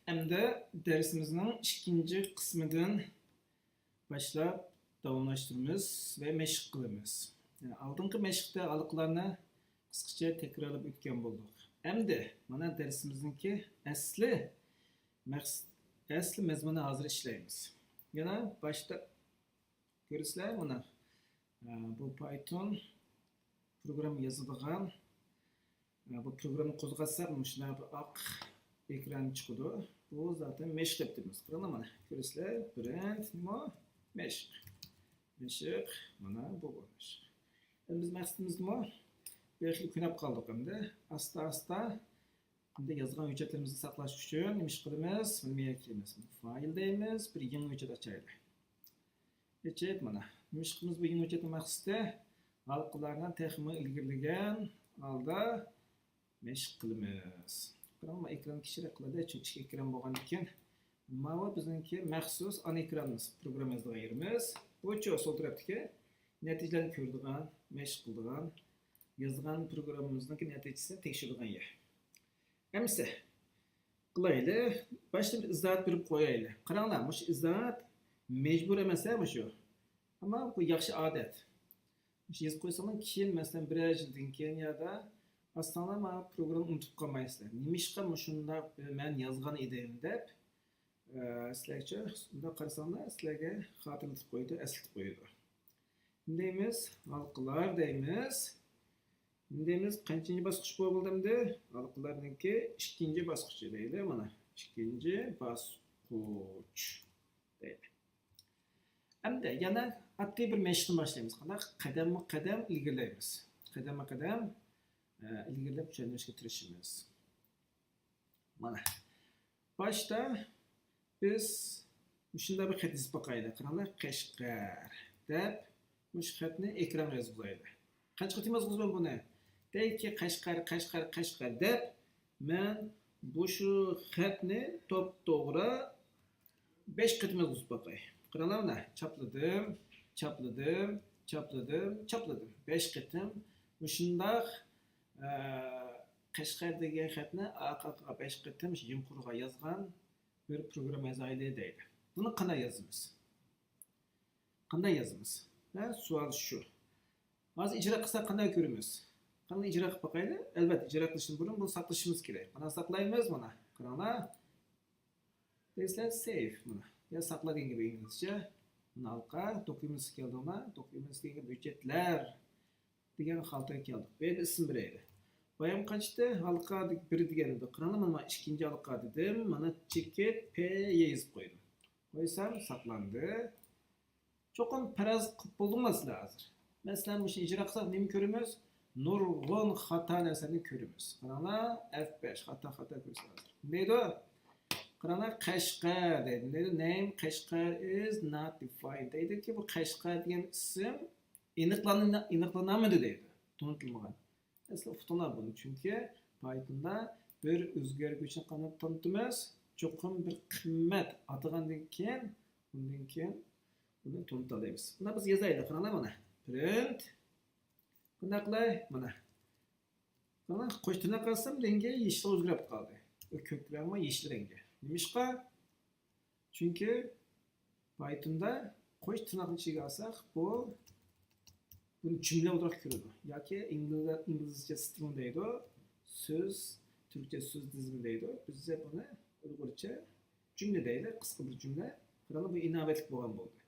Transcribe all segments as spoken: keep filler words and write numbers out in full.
ئەمدى دەرسىمىزنىڭ ئىككىنچى قىسمىدىن باشلاپ داۋاملاشتۇرىمىز ۋە مەشىق قىلىمىز. يەنى ئالدىنقى مەشىقتە ھالقىلارنى قىسقىچە تەكرارلاپ ئۆتكەن بولدۇق. ئەمدى مانا دەرسىمىزنىڭكى ئەسلى مەقس-، ئەسلى مەزمۇنى ھازىر ئىشلەيمىز. يەنە باشتا كۆرىسىلەر مانا، ئە، بۇ پايتون پروگرامما يازىدىغان، ئە، بۇ پروگرامما قوزغاتساق مۇشۇنداق بىر ئاق ئېكران چىقىدۇ. بۇ زاتەن مەشىق دەپ تۇرىمىز. قاراڭلار مانا كۆرىسىلەر، بىرىنچى نېمە؟ مەشىق. مەشىق، مانا بۇ بولمىش. ئەمدى بىز مەقسىتىمىز نېمە؟ بىر خىل كۆنۈپ قالدۇق ئەمدى. ئاستا-ئاستا ئەمدى يازغان ھۆججەتلىرىمىزنى ساقلاش ئۈچۈن نېمە ئىش قىلىمىز؟ بۇنى مەيەر كىرىمىز. فايل دەيمىز، بىر يېڭى ھۆججەت ئاچايلى. ئېچىپ مانا. نېمە ئىش قىلىمىز بۇ يېڭى ھۆججەتنىڭ مەقسىتى؟ ھالقىلارنى تېخىمۇ ئىلگىرىلىگەن ھالدا مەشىق قىلىمىز. قاراڭ، ئېكران كىچىكرەك قىلايلى، چۈنكى ئىككى ئېكران بولغاندىكىن. ماۋۇ بىزنىڭكى مەخسۇس ئانا ئېكرانىمىز، پروگرامما يازىدىغان يېرىمىز. بۇچۇ سول تەرەپتىكى نەتىجىلەرنى كۆرىدىغان، مەشىق قىلىدىغان، يازغان پروگراممىمىزنىڭكى نەتىجىسىنى تەكشۈرىدىغان يەر. ئەمىسە، قىلايلى، باشتا بىر ئىزاھات بېرىپ قويايلى. قاراڭلار، مۇشۇ ئىزاھات مەجبۇر ئەمەس ھە مۇشۇ. ئەمما بۇ ياخشى ئادەت. مۇشۇ يېزىپ قويساڭلار، كېيىن، مەسىلەن، بىرەر يىلدىن كېيىن يادا ئاستاڭلار مانا پروگرامما ئۇنتۇپ قالمايسىلەر. نېمىشقا مۇشۇنداق مەن يازغان ئىدىم دەپ، ئە، سىلەرچە، بۇنداق قارىساڭلار، سىلەرگە خاتىرىلىتىپ قويىدۇ، ئەسلىتىپ قويىدۇ. نېمە دەيمىز؟ ھالقىلار دەيمىز. نېمە دەيمىز؟ قانچىنچى باسقۇچ بولدى ئەمدى؟ ھالقىلارنىڭكى ئىككىنچى باسقۇچى دەيلى، مانا، ئىككىنچى باسقۇچ دەيلى. ئەمدى يەنە ئاددىي بىر مەشىقتىن باشلايمىز. قانداق؟ قەدەممۇ قەدەم ئىلگىرىلەيمىز. قەدەممۇ قەدەم، ئە، ئىلگىرىلەپ چۈشەندۈرۈشكە تىرىشىمىز. مانا. باشتا بىز مۇشۇنداق بىر خەت يېزىپ باقايلى. قاراڭلار، قەشقەر دەپ مۇشۇ خەتنى ئېكرانغا يازغۇزايلى. قانچە قېتىم يازغۇزىمەن بۇنى؟ دەيكى، قەشقەر، قەشقەر، قەشقەر دەپ مەن بۇ شۇ خەتنى توپتوغرا بەش قېتىم يازغۇزۇپ باقاي. قاراڭلار، مانا، چاپلىدىم، چاپلىدىم، چاپلىدىم، چاپلىدىم. بەش قېتىم مۇشۇنداق، ئە، قەشقەر دېگەن خەتنى ئارقا-ئارقىغا بەش قېتىم يۇقىرىغا يازغان بىر پروگرامما يازايلى دەيدۇ. بۇنى قانداق يازىمىز؟ قانداق يازىمىز؟ ھە، سوئال شۇ. ھازىر ئىجرا قىلساق قانداق كۆرىمىز؟ قانداق ئىجرا قىلىپ باقايلى؟ ئەلۋەتتە، ئىجرا قىلىشتىن بۇرۇن بۇنى ساقلىشىمىز كېرەك. قانداق ساقلايمىز؟ مانا، قاراڭلار. دەيسىلەر سېيف. مانا. يا ساقلا دېگەن گەپ ئىنگلىزچە. مانا ھالقا، دوكۇمېنتسقا كەلدىڭلار. دوكۇمېنتس دېگەن گەپ ھۆججەتلەر دېگەن خالتىگە كەلدۇق. بۇ يەردە ئىسىم بېرەيلى. بايام قانچە ئىدى؟ ھالقا بىر دېگەن ئىدى. قاراڭلار، مانا ئىككىنچى ھالقا دېدىم. مانا چېكىت پې يې يېزىپ قويدۇم. قويسام ساقلاندى. چوقۇم پەرەز قىلىپ بولدۇڭلار سىلەر ھازىر. مەسىلەن، مۇشۇنى ئىجرا قىلساق نېمە كۆرىمىز؟ نۇرغۇن خاتا نەرسىلەرنى كۆرىمىز. قاراڭلار، ئەف بەش، خاتا، خاتا كۆرىسىلەر ھازىر. نېمە دەيدۇ؟ قاراڭلار، قەشقەر دەيدۇ. نېمە دەيدۇ؟ Name قەشقەر is not defined. دەيدۇكى، بۇ قەشقەر دېگەن ئىسىم ئېنىقلان-، ئېنىقلىنالمىدى دەيدۇ. تونۇتۇلمىغان. ئەسلى ئۇقتۇڭلار بۇنى، چۈنكى پايتوندا بىر ئۆزگەرگۈچىنى قانداق تونۇتىمىز؟ چوقۇم بىر قىممەت ئاتىغاندىن كېيىن، ئۇندىن كېيىن بۇنى تونۇتالايمىز. مانا بىز يازايلى، قاراڭلار مانا. Print. قانداق قىلاي؟ مانا. مانا قوش تىرناق ئالسام، رەڭگى يېشىلغا ئۆزگىرىپ قالدى. كۆك رەڭمۇ يېشىل رەڭگە. نېمىشقا؟ چۈنكى پايتوندا قوش تىرناقنى ئىچىگە ئالساق، بۇ، بۇنى جۈملە ئولتۇراق كۆرىدۇ. ياكى ئىنگلىز-، ئىنگلىزچە سترىڭ دەيدۇ، سۆز، تۈركچە سۆز دىزىمى دەيدۇ. بىزدە بۇنى ئۇيغۇرچە جۈملە دەيلى، قىسقا بىر جۈملە. قاراڭلار، بۇ ئىناۋەتلىك بولغان بولدى.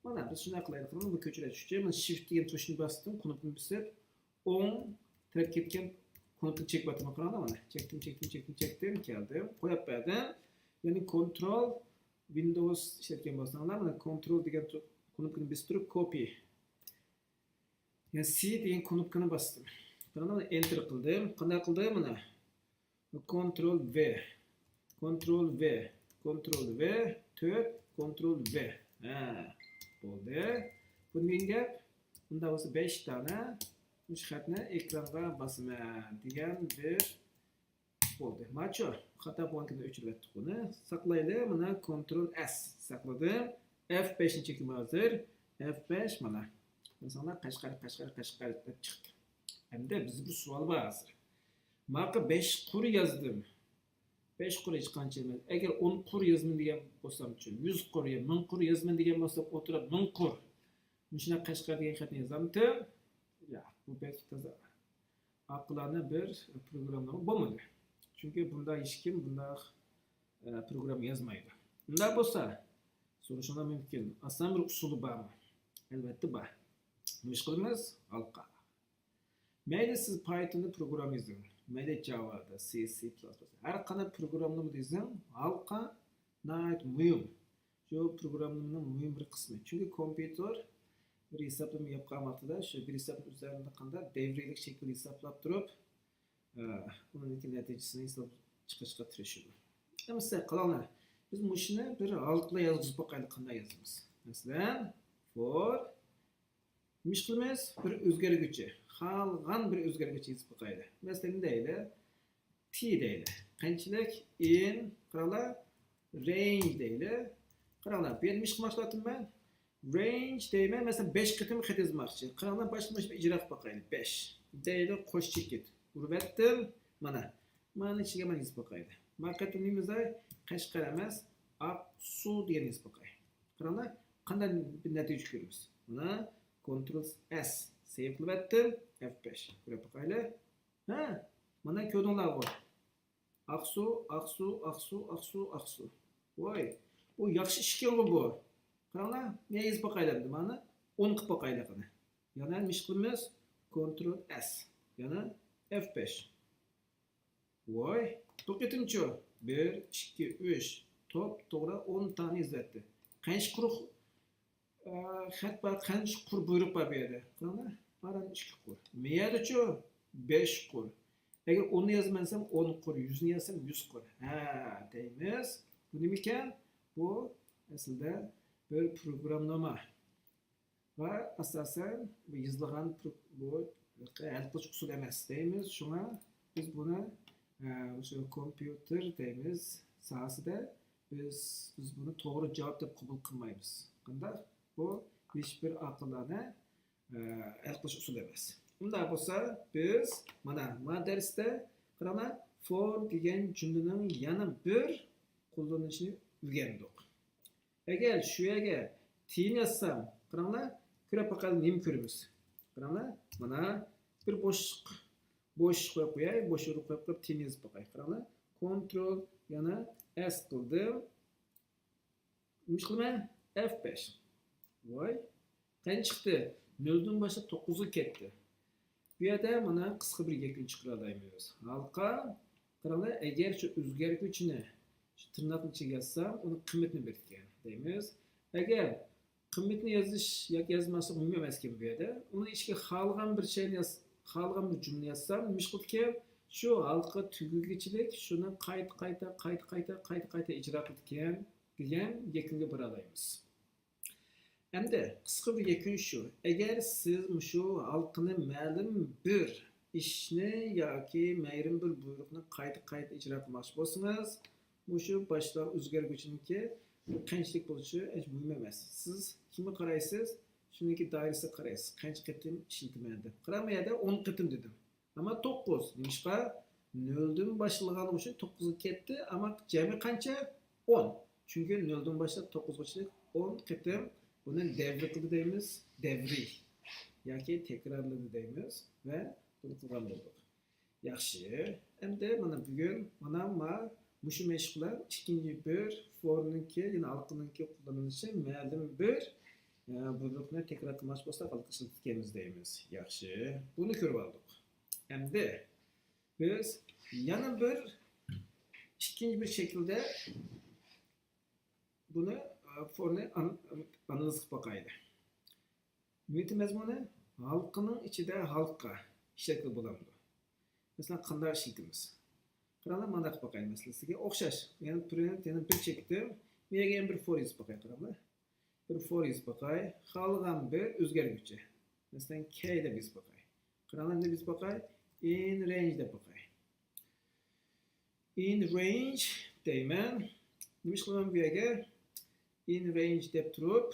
مانا، بىز شۇنداق قىلايلى، قاراڭلار، بۇ كۆچۈرە چۈشتى. مانا شىفت دېگەن تۇشنى باستىم، كۇنۇپكىنى بېسىپ، ئوڭ تەرەپكە كەتكەن كۇنۇپكىنى چېكىپ ئاتىمەن، قاراڭلار، مانا. چەكتىم، چەكتىم، چەكتىم، چەكتىم، كەلدىم. قويۇپ بەردىم. يەنى كونترول ۋىندوۋس ئىشلەتكەن بولساڭلار، مانا كونترول دېگەن تۇ-، كۇنۇپكىنى بېسىپ تۇرۇپ، كوپى. يەنى سى دېگەن كۇنۇپكىنى باستىم. قاراڭلار، مانا ئېنتېر قىلدىم. قانداق قىلدىم؟ مانا. كونترول ۋې. كونترول ۋې. كونترول ۋې. تۆت. كونترول ۋې. ھە. بولدى. بۇ نېمە گەپ؟ بۇنداق بولسا بەش دانە مۇشۇ خەتنى ئېكرانغا باسىمەن دېگەن بىر بولدى. ماچۇ. خاتا بولغانكىنى ئۆچۈرۈۋەتتۇق بۇنى. ساقلايلى. مانا كونترول ئەس. ساقلىدىم. ئەف بەشنى چېكىم ھازىر. ئەف بەش مانا. قارىساڭلار، قەشقەر، قەشقەر، قەشقەر دەپ چىقتى. ئەمدى بىزدە بىر سوئال بار ھازىر. ماقا بەش قۇر يازدىم. بەش قۇر ھېچقانچە ئەمەس. ئەگەر ئون قۇر يازىمەن دېگەن بولسامچۇ، يۈز قۇر يا مىڭ قۇر يازىمەن دېگەن بولسام، ئوتتۇرىدا مىڭ قۇر. مۇشۇنداق قەشقەر دېگەن خەتنى يازامتىم. يا، بۇ بەك تازا ئاقىلانە بىر پروگرامما بولمىدى. چۈنكى بۇنداق ھېچكىم بۇنداق، ئە، پروگرامما يازمايدۇ. ئۇنداق بولسا، سورىشىڭلار مۇمكىن، ئاسان بىر ئۇسۇلى بارمۇ؟ ئەلۋەتتە بار. نېمە ئىش قىلىمىز؟ ھالقا. مەيلى سىز پايتوندا پروگرامما يېزىڭ، مەيلى جاۋادا، سى، سى پلەس پلەس، ھەر قانداق پروگراممىنى يېزىڭ، ھالقا ناھايىتى مۇھىم. شۇ پروگراممىنىڭ مۇھىم بىر قىسمى. چۈنكى كومپيۇتېر بىر ھېسابلىما ياپقان ۋاقتىدا شۇ بىر ھېسابنىڭ ئۈزەرىندە قانداق دەۋرىيلىك شەكىل ھېسابلاپ تۇرۇپ، ئۇنىڭدىكى نەتىجىسىنى ھېساب چىقىرىشقا تىرىشىدۇ. ئەمىسە قاراڭلار، بىز مۇشۇنى بىر ھالقىلار يازغۇزۇپ باقايلى، قانداق يازىمىز. مەسىلەن، فور، نېمە ئىش قىلىمىز؟ بىر ئۆزگەرگۈچى، خالىغان بىر ئۆزگەرگۈچى يېزىپ باقايلى. مەسىلەن، دەيلى، تى دەيلى. قانچىلىك؟ ئىن، قاراڭلار، رەينج دەيلى. قاراڭلار، بۇ يەردە نېمە ئىش قىلماقچى بولۇۋاتىمەن؟ رەينج دەيمەن، مەسىلەن، بەش قېتىم خەت يازماقچى. قاراڭلار، باشلىمىش بىر ئىجرا قىلىپ باقايلى. بەش دەيلى، قوش چېكىت ئۇرۇۋەتتىم. مانا، مانا ئىچىگە مانا يېزىپ باقايلى. ما قېتىم نېمە يازاي؟ قەشقەر ئەمەس، ئاقسۇ دېگەن يېزىپ باقاي. قاراڭلار، قانداق بىر نەتىجە كۆرىمىز. مانا، كونترول ئەس، سېيۋ قىلىۋەتتىم، ئەف بەش. كۆرۈپ باقايلى. ھە، مانا كۆردۈڭلارغۇ. ئاقسۇ، ئاقسۇ، ئاقسۇ، ئاقسۇ، ئاقسۇ. ۋاي، بۇ ياخشى ئىشكەنغۇ بۇ. قاراڭلار، نېمە يېزىپ باقايلى ئەمدى مانا؟ ئون قىلىپ باقايلى قېنى. يەنە نېمە ئىش قىلىمىز؟ كونترول ئەس. يەنە ئەف بەش. ۋاي، بۇ قېتىمچۇ؟ بىر، ئىككى، ئۈچ. توپ توغرا ئون تانە يېزىۋەتتى. قانچە قۇر، ئە، خەت بار، قانچە قۇر بۇيرۇق بار بۇ يەردە. قاراڭلار، ئاران ئىككى قۇر. مەيەردىچۇ؟ بەش قۇر. ئەگەر ئوننى يازىمەن دېسەم، ئون قۇر، يۈزنى يازسام، يۈز قۇر. ھە، دەيمىز. بۇ نېمىكەن؟ بۇ ئەسلىدە بىر پروگراممىناما. ۋە ئاساسەن بۇ يېزىلغان پرو-، بۇ ھەل قىلىش ئۇسۇلى ئەمەس دەيمىز. شۇڭا بىز بۇنى، ئە، مۇشۇ كومپيۇتېر دەيمىز ساھەسىدە بىز، بىز بۇنى توغرا جاۋاب دەپ قوبۇل قىلمايمىز. قانداق؟ بۇ ھېچبىر ئاقىلانە، ئە، ھەل قىلىش ئۇسۇلى ئەمەس. ئۇنداق بولسا بىز مانا، مانا دەرستە قاراڭلار، فور دېگەن جۈملىنىڭ يەنە بىر قوللىنىشىنى ئۆگەندۇق. ئەگەر شۇ يەرگە تىنى يازسام، قاراڭلار، كۆرۈپ باقايلى، نېمە كۆرىمىز؟ قاراڭلار، مانا بىر بوشلۇق، بوشلۇق قويۇپ قوياي، بوش ئورۇن قويۇپ قويۇپ تىنى يېزىپ باقاي. قاراڭلار، كونترول يەنە ئەس قىلدىم. نېمە ئىش قىلىمەن؟ ئەف بەش. ۋاي، قانچە چىقتى؟ نۆلدىن باشلاپ توققۇزغا كەتتى. بۇ يەردە مانا قىسقا بىر يەكۈن چىقىرالايمىز. ھالقا، قاراڭلار، ئەگەر شۇ ئۆزگەرگۈچىنى شۇ تىرناقنىڭ ئىچىگە يازسام، ئۇنىڭ قىممىتىنى بېرىدىكەن دەيمىز. ئەگەر قىممىتىنى يېزىش ياكى يازماسلىق مۇھىم ئەمەسكەن بۇ يەردە. ئۇنىڭ ئىچىگە خالىغان بىر شەينى ياز-، خالىغان بىر جۈملە يازسام، نېمە ئىش قىلىدىكەن؟ شۇ ھالقا تۈگىگۈچىلىك شۇنى قايتا، قايتا، قايتا، قايتا، قايتا، قايتا ئىجرا قىلىدىكەن دېگەن يەكۈنگە بېرەلەيمىز. ئەمدى قىسقا بىر يەكۈن شۇ، ئەگەر سىز مۇشۇ ھالقىنى مەلۇم بىر ئىشنى ياكى مەلۇم بىر بۇيرۇقنى قايتا قايتا ئىجرا قىلماقچى بولسىڭىز، مۇشۇ باشلىق ئۆزگەرگۈچىنىڭكى قانچىلىك بولۇشى ئانچە مۇھىم ئەمەس. سىز كىمگە قارايسىز؟ شۇنىڭكى دائىرىسىگە قارايسىز، قانچە قېتىم ئىشلىتىمەن دەپ. قاراڭ، بۇ يەردە ئون قېتىم دېدىم. ئەمما توققۇز. نېمىشقا؟ نۆلدىن باشلىغانلىقى ئۈچۈن توققۇزغا كەتتى. ئەمما جەمئىي قانچە؟ ئون. چۈنكى نۆلدىن باشلاپ توققۇزغىچىلىك ئون قېتىم بۇنى دەۋر قىلدى دەيمىز، دەۋرىي ياكى تەكرارلىدى دەيمىز ۋە بۇنى قىلغان بولدۇق. ياخشى. ئەمدى مانا بۈگۈن مانا ما-، مۇشۇ مەشىق بىلەن ئىككىنچى بىر فورنىڭكى، يەنى ھالقىنىڭكى قوللىنىلىشى مەلۇم بىر، ئە، بۇيرۇقنى تەكرار قىلماقچى بولساق ھالقا ئىشلىتىدىكەنمىز دەيمىز. ياخشى. بۇنى كۆرۈپ ئالدۇق. ئەمدى بىز يەنە بىر ئىككىنچى بىر شەكىلدە بۇنى، ئە، فورنى ئان-، ئانالىز قىلىپ باقايلى. نۆۋەتتىكى مەزمۇنى ھالقىنىڭ ئىچىدە ھالقا ئىشلەتكىلى بولامدۇ؟ مەسىلەن، قانداق ئىشلىتىمىز؟ قاراڭلار، مانداق قىلىپ باقايلى، مەسىلىسىگە ئوخشاش. يەنە پرىنت، يەنە بىر چەكتىم. بۇ يەرگە يەنە بىر فور يېزىپ باقاي، قاراڭلار. بىر فور يېزىپ باقاي. خالىغان بىر ئۆزگەرگۈچى. مەسىلەن، كەي دەپ يېزىپ باقاي. قاراڭلار، نېمە يېزىپ باقاي؟ ئىن رەينج دەپ باقاي. ئىن رەينج دەيمەن. نېمە ئىش قىلىمەن بۇ يەرگە؟ ئىن رەينج دەپ تۇرۇپ،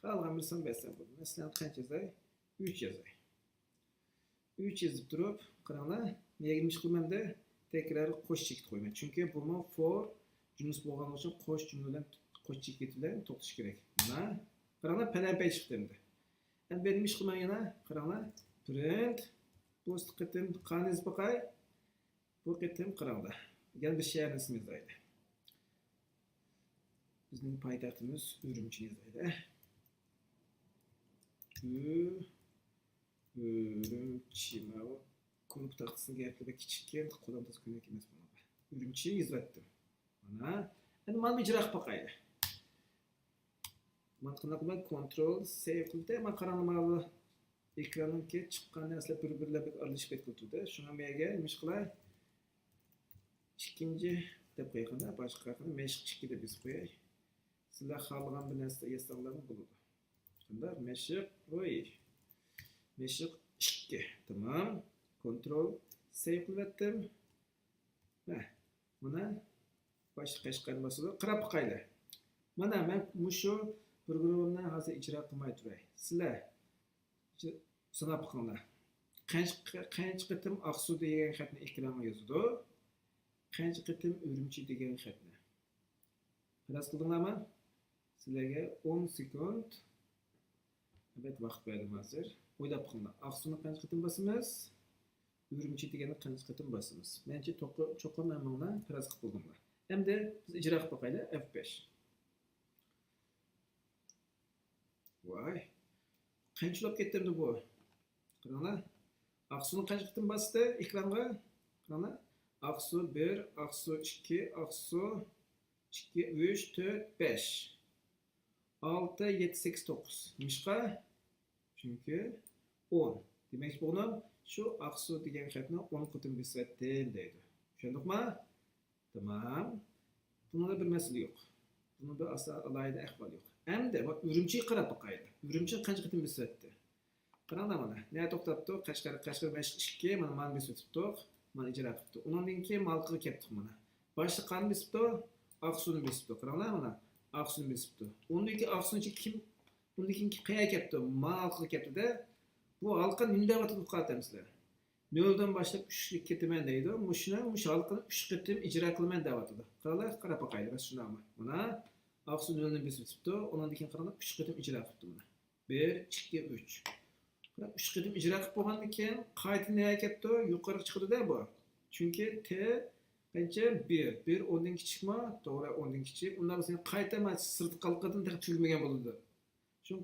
خالىغان بىر سان بەرسەم بولىدۇ. مەسىلەن، قانچە يازاي؟ ئۈچ يازاي. ئۈچ يېزىپ تۇرۇپ، قاراڭلار، نېمە ئىش قىلىمەن دە؟ تەكرار قوش چېكىت قويىمەن. چۈنكى بۇمۇ فور جۈملىسى بولغانلىقى ئۈچۈن قوش جۈملە بىلەن، قوش چېكىت بىلەن توختىشى كېرەك. مانا، قاراڭلار، پەلەن پەي چىقتى ئەمدى. ئەمدى بۇ نېمە ئىش قىلىمەن يەنە؟ قاراڭلار، پرىنت، بۇ قېتىم قانى يېزىپ باقاي. بۇ قېتىم قاراڭلار، يەنە بىر شەھەرنىڭ ئىسمى يازايلى. بىزنىڭ پايتەختىمىز ئۈرۈمچىنى يازايلى. ئۈ-، ئۈرۈمچى. ماۋۇ كۇنۇپ تاختىسىنىڭ گەپلىرى بەك كىچىككەن، قولۇم تازا كۆنۈك ئەمەس بۇنىڭغا. ئۈرۈمچى يېزىۋەتتىم. مانا. ئەمدى مانا بۇ ئىجرا قىلىپ باقايلى. مانا قانداق قىلىمەن؟ كونترول سېيۋ قىلىپ، مانا قاراڭلار، مانا بۇ ئېكراننىڭكى چىققان نەرسىلەر بىر-بىرلەپ بەك ئارىلىشىپ كەتكىلى تۇرىدۇ. شۇڭا مەن يەنە نېمە ئىش قىلاي؟ ئىككىنچى دەپ قوياي، قانداق؟ باشقا قانداق؟ مەشىق ئىككى دەپ يېزىپ قوياي. سىلەر خالىغان بىر نەرسە يازساڭلارمۇ بولىدۇ. قانداق؟ مەشىق، ۋوي. مەشىق ئىككى. تامام. كونترول سېيۋ قىلىۋەتتىم. ھە، مانا باشلىق قەشقەرنى باسىدۇ. قاراپ باقايلى. مانا مەن مۇشۇ پروگراممىنى ھازىر ئىجرا قىلماي تۇراي. سىلەر ساناپ بېقىڭلار. قانچە، قانچە قېتىم ئاقسۇ دېگەن خەتنى ئېكرانغا يازىدۇ؟ قانچە قېتىم ئۈرۈمچى دېگەن خەتنى؟ پەرەز قىلدىڭلارمۇ؟ سىلەرگە ئون سېكۇنت ئەلۋەتتە ۋاقىت بەردىم ھازىر. ئويلاپ بېقىڭلار. ئاقسۇنى قانچە قېتىم باسىمىز؟ ئۈرۈمچى دېگەننى قانچە قېتىم باسىمىز؟ مەنچە توقۇ-، چوقۇم ھەممىڭلار پەرەز قىلىپ بولدۇڭلار. ئەمدى بىز ئىجرا قىلىپ باقايلى، ئەف بەش. ۋاي، قانچىلاپ كەتتى ئەمدى بۇ؟ قاراڭلار. ئاقسۇنى قانچە قېتىم باستى ئېكرانغا؟ قاراڭلار. ئاقسۇ بىر، ئاقسۇ ئىككى، ئاقسۇ ئىككى، ئۈچ، تۆت، بەش. ئالتە، يەتتە، سەككىز، توققۇز. نېمىشقا؟ چۈنكى ئون. دېمەكچى بولغىنىم، شۇ ئاقسۇ دېگەن خەتنى ئون قېتىم بېسىۋەتتىم دەيدۇ. چۈشەندۇقما؟ تامام. بۇنىڭدا بىر مەسىلە يوق. بۇنىڭدا ئاسا-، ئالاھىدە ئەھۋال يوق. ئەمدى مانا ئۈرۈمچىگە قاراپ باقايلى. ئۈرۈمچىنى قانچە قېتىم بېسىۋەتتى؟ قاراڭلار مانا. نەدە توختاپتۇ؟ قەشقەر، قەشقەر مەشىق ئىككى، مانا، مانا بېسىۋېتىپتۇ. مانا ئىجرا قىپتۇ. ئۇنىڭدىن كېيىن مانا ھالقىغا كەپتۇق مانا. باشتا قانى بېسىپتۇ؟ ئاقسۇنى بېسىپتۇ. قاراڭلار مانا. ئاقسۇنى بېسىپتۇ. ئۇندىن كېيىن ئاقسۇنى كىم، ئۇندىن كېيىن قەيەرگە كەپتۇ؟ مانا ھالقىغا كەپتۇ-دە. بۇ ھالقا نېمە دەۋاتىدۇ، ئۇقۇۋاتامسىلەر؟ نۆلدىن باشلاپ ئۈچكە كېتىمەن دەيدۇ. مۇشۇنى، مۇشۇ ھالقىنى ئۈچ قېتىم ئىجرا قىلىمەن دەۋاتىدۇ. قاراڭلار، قاراپ باقايلى، راست شۇنداقمۇ؟ مانا، ئاقسۇ نۆلنى بېسىپ ئۆتۈپتۇ، ئۇنىڭدىن كېيىن قاراڭلار، ئۈچ قېتىم ئىجرا قىپتۇ مانا. بىر، ئىككى، ئۈچ. قاراڭ، ئۈچ قېتىم ئىجرا قىلىپ بولغاندىن كېيىن قايتا نەگە كەپتۇ؟ يۇقىرىغا چىقىدۇ-دە بۇ. چۈنكى تى قانچە؟ بىر. بىر ئوندىن كىچىكمۇ؟ توغرا، ئوندىن كىچىك. ئۇنداق بولسا قايتا مانا سىرتقى ھالقىدىن تېخى تۈگىمىگەن بولىدۇ. شۇ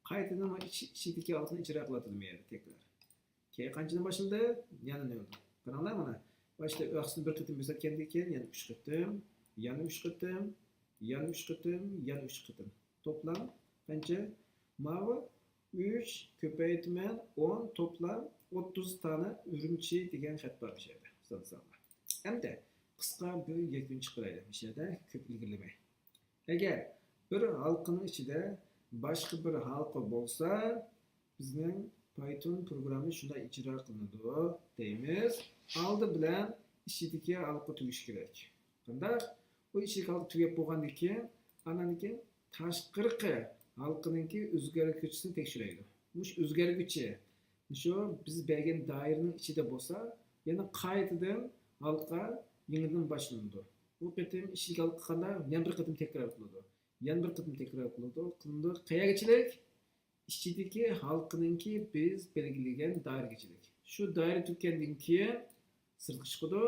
قايتىدىن مانا ئىچ-، ئىچىدىكى ھالقىنى ئىجرا قىلىۋاتىدۇ مۇ يەردە تەكرار. كېيىن قانچىدىن باشلىدى؟ يەنە نۆل. قاراڭلار مانا. باشتا ئاقسۇنى بىر قېتىم بېسىۋەتكەندىن كېيىن يەنە ئۈچ قېتىم، يەنە ئۈچ قېتىم، يەنە ئۈچ قېتىم، يەنە ئۈچ قېتىم. توپلام قانچە؟ ماۋۇ ئۈچ كۆپەيتىمەن ئون، توپلام ئوتتۇز دانە ئۈرۈمچى دېگەن خەت بار مۇشۇ يەردە. سان سانلار. ئەمدى قىسقا بىر يەكۈن چىقىرايلى. مۇشۇ يەردە كۆپ ئىلگىرىلىمەي. ئەگەر بىر ھالقىنىڭ ئىچىدە باشقا بىر ھالقا بولسا، بىزنىڭ پايتون پروگراممىمىز شۇنداق ئىجرا قىلىنىدۇ دەيمىز. ئالدى بىلەن ئىچىدىكى ھالقا تۈگىشى كېرەك. قانداق؟ ئۇ ئىچىدىكى ھالقا تۈگەپ بولغاندىن كېيىن، ئاندىن كېيىن تاشقىرىقى ھالقىنىڭكى ئۆزگەرگۈچىسىنى تەكشۈرەيدۇ. مۇشۇ ئۆزگەرگۈچى، مۇشۇ بىز بەرگەن دائىرىنىڭ ئىچىدە بولسا، يەنە قايتىدىن ھالقا يېڭىدىن باشلىنىدۇ. بۇ قېتىم ئىچىدىكى ھالقا قانداق؟ يەنە بىر قېتىم تەكرار قىلىدۇ. يەنە بىر قېتىم تەكرار قىلىدۇ. قىلىنىدۇ. قەيەرگىچىلىك؟ ئىچىدىكى ھالقىنىڭكى بىز بەلگىلىگەن دائىرىگىچىلىك. شۇ دائىرە تۈگىگەندىن كېيىن سىرتقا چىقىدۇ.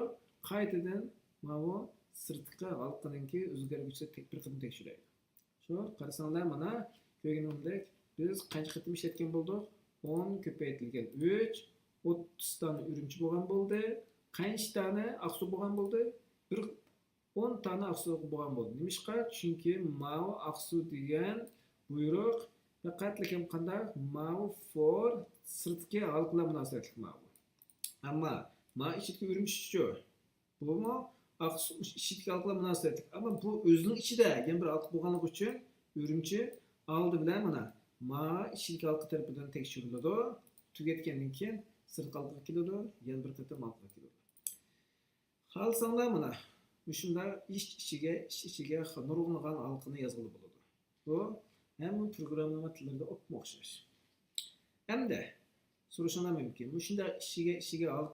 قايتىدىن ماۋۇ سىرتقى ھالقىنىڭكى ئۆزگەرگۈچىسىنى تەك-، بىر قېتىم تەكشۈرەيلى. شۇ، قارىساڭلار مانا، كۆرگىنىڭدەك بىز قانچە قېتىم ئىشلەتكەن بولدۇق؟ ئون كۆپەيتىلگەن ئۈچ، ئوتتۇز دانە ئۈرۈمچى بولغان بولدى. قانچە دانە ئاقسۇ بولغان بولدى؟ بىر ئون دانە ئاقسۇ بولغان بولدى. نېمىشقا؟ چۈنكى ماۋۇ ئاقسۇ دېگەن بۇيرۇق پەقەتلىكىم قانداق؟ ماۋۇ فور سىرتقى ھالقىلار مۇناسىۋەتلىك ماۋۇ. ئەمما ماۋۇ ئىچىدىكى ئۈرۈمچىچۇ؟ بۇمۇ ئاقسۇ ئىچىدىكى ھالقىلار مۇناسىۋەتلىك. ئەمما بۇ ئۆزىنىڭ ئىچىدە يەنە بىر ھالقا بولغانلىقى ئۈچۈن ئۈرۈمچى ئالدى بىلەن مانا، ماۋۇ ئىچىدىكى ھالقا تەرىپىدىن تەكشۈرۈلىدۇ. تۈگەتكەندىن كېيىن سىرتقى ھالقىغا كېلىدۇ، يەنە بىر قېتىم ھالقىغا كېلىدۇ. خالىساڭلار مانا مۇشۇنداق ئىچ ئىچىگە، ئىچ ئىچىگە نۇرغۇنلىغان ھالقىنى يازغىلى بولىدۇ. بۇ ھەممە پروگراممىلىما تىللىرىدا ئوپمۇ ئوخشاش. ئەمدى سورىشىڭلار مۇمكىن، مۇشۇنداق ئىچىگە، ئىچىگە ھالقا